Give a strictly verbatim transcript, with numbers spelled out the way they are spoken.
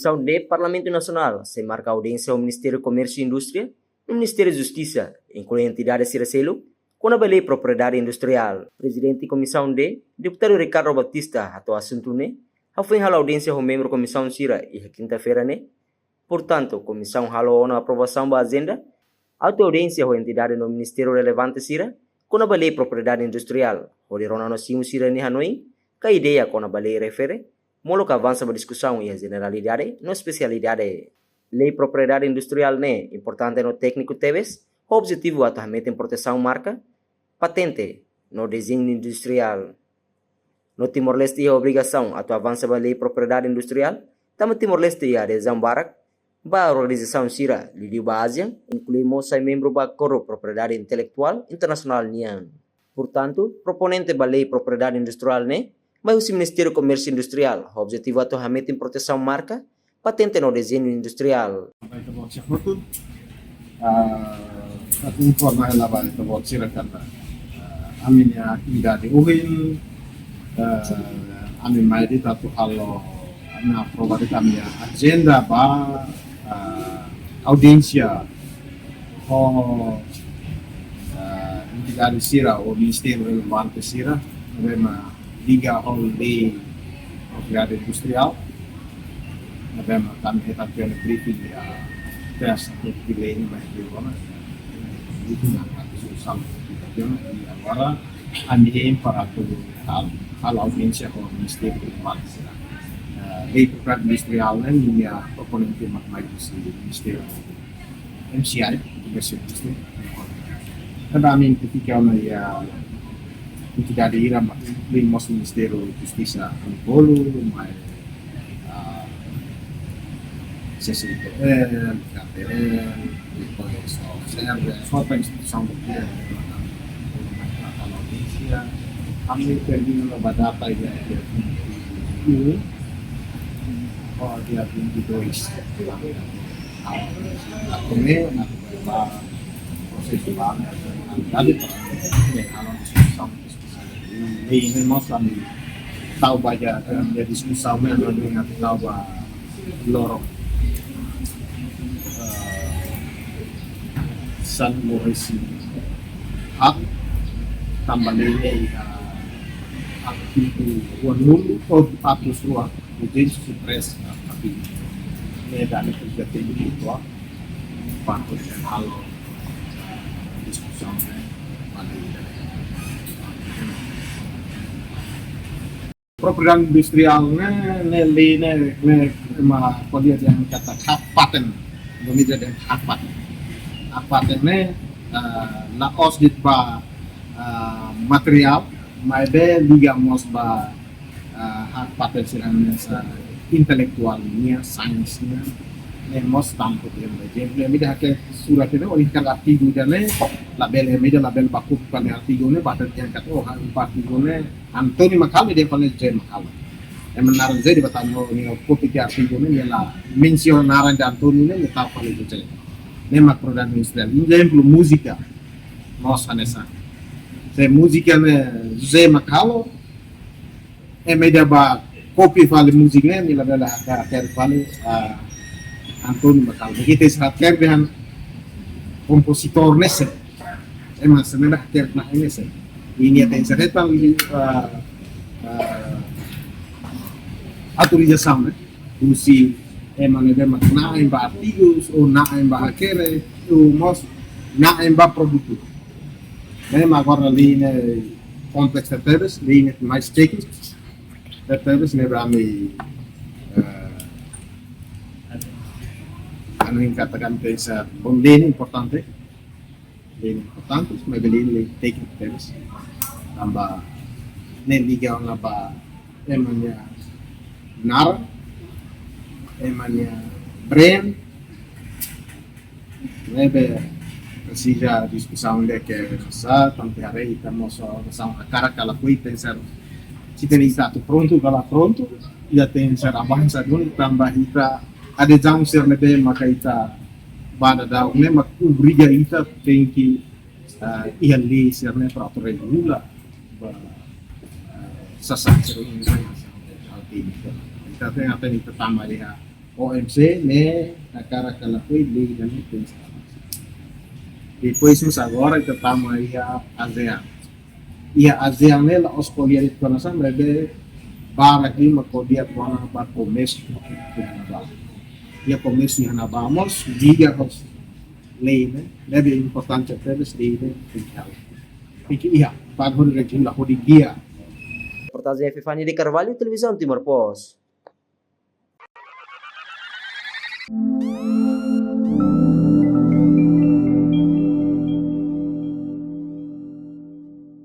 Komisaun D Parlamentu Nasionál sei marka audiénsia ho Ministériu Komérsiu i Indústria no Ministériu Justisa, inklui entidade sira seluk, kona-ba lei propriedade industriál. Prezidente Komisaun D, Deputadu Ricardo Baptista, hato'o asuntu ne'e hafoin halo audiénsia ho membru komisaun sira iha kinta-feira ne'e. Portantu, komisaun halo ona aprovasaun ba ajenda atu audiénsia ho entidade no ministériu relevante sira kona-ba lei propriedade industriál, hodi rona no simu sira-nia hanoin ka ideia kona-ba lei refere, molok avansa ba diskusaun iha jeneralidade no espesialidade. Lei propriedade industriál ne'e importante no tékniku tebes, ho objetivu atu hametin protesaun marka, patente no dezeñu industriál. No Timor-Leste iha obrigasaun atu avansa ba lei propriedade industriál, tanba Timor-Leste iha adezaun barak ba organizasaun sira, liuliu ba ASEAN, inklui mós sai membru ba Akordu Propriedade Intelektuál Internasionál nian. Portantu, proponente ba lei propriedade industriál ne'e mai husi Ministériu Komérsiu Industriál, ho objetivu atu hametin protesaun marka, patente no dezeñu industriál. Ba ita-boot sira hotu, ah, atu informa hela ba ita-boot sira katak, ah, ami-nia atividade ohin, ah, ami mai de'it atu halo, ami aprova de'it ami-nia ajenda ba, ah, audiénsia ho, ah, entidade sira ou ministériu relevante sira, ne'ebé mak liga ho lei propriedade industriál, ne'ebé mak ami hetan tiha ona briefing iha tersa, tiha ona briefing iha ona, itu na atu susam kita tiha ona, i agora ami aim para atu hal-, halo audiénsia ho ministériu relevante sira. Eh, lei propriedade industriál ne'e, ninia proponente mak mai husi ministériu M C I, Komérsiu Indústria. Tanba ami identifika ona iha entidade ida mak inklui mós Ministériu Justisa, ami bolu mai, ah, C C I T L, K T L, depois O C R B, só para instituisaun do governu, ami termina ona ba data iha dia vinte e um, ou dia vinte e dois. Atu ne'e, atu ba prosesu ba, jadi, ne'e, halo diskusaun, diskusaun. Ne'e, ne'e mós ami tau ba iha, eh, diskusaun ne'e, ami tau ba loron, eh, sanulu-resin-haat, tanba lei ne'e iha artigu ruanulu, ou atus rua, duzentos e três, artigu. Ne'e dala ita tenke atu ba halo diskusaun ne'e ba lei. Propriedade industriál ne'e, ne'e lei ne'e, ne'e ema ko'alia dehan katak hak paten. Indonézia dehan hak paten. Hak paten ne'e, ah, la'ós de'it ba, ah, materiál, maibé liga mós ba, ah, hak paten sira hanesan intelektuál nian, sains nian, ne'e mós tanba, por ezemplu, ema ida hakerek surat ida, ou hakerek artigu ida ne'e, labele, ema ida labele ba kopia fali artigu ne'e, ba dehan katak, oh, artigu ne'e António mak halo, dehan fali José mak halo. Ema naran José dehan ba tan, oh, nia kopia artigu ne'e, nia la mensiona naran António ne'e, nia tau fali José. Ne'e mak propriedade industriál. Ezemplu, múzika. Mós hanesan. Se múzika ne'e José mak halo, ema ida ba kopia fali múzika ne'e, nia labele hakerek fali, ah, António mak halo. Ita sei hakerek dehan kompozitór ne'e sé. Ema sira ne'ebé hakerek ne'e sé. I nia tenke hetan, ah, ah, autorizasaun, ne'e. Husi ema ne'ebé mak na'in ba artigus, ou na'in ba hakerek, ou mós na'in ba produtu. Ne'e mak agora lei ne'e kompleksu tebes, lei ne'e mais tékniku tebes, ne'ebé ami, eh, ami hanoin katak ami tenke, bom, lei ne'e importante, lei ne'e importante, maibé lei ne'e tékniku tebes. Tanba ne'e liga ona ba ema nia naran, ema nia brand, ne'ebé presiza diskusaun ida ke sa, tanba haree ita mós, ah, diskusaun hakarak ka lakohi, tenke ser, se ita atu prontu ka la prontu, ita tenke ser avansa duni, tanba ita adezaun sira ne'ebé maka ita ba daudaun ne'e mak obriga ita tenke, ah, iha lei sira ne'e para atu regula ba, ah, sasán sira ne'e. Ita tenke, ita tama iha O M C ne'e hakarak halakui lei ida-ne'e tenke. Depois, mas agora ita tama iha ASEAN. Iha ASEAN ne'e la'ós ko'alia de'it kona-ba, maibé barak liu mak ko'alia kona-ba komérsiu iha ne'ebá. Iha komérsiu iha ne'ebá mós liga ho lei ne'e, ne'ebé importante tebes lei ne'e tenke iha. Tenke iha, para hodi regula, hodi gia. Reportajen F Fani de Carvalho, Televizaun Timor Post.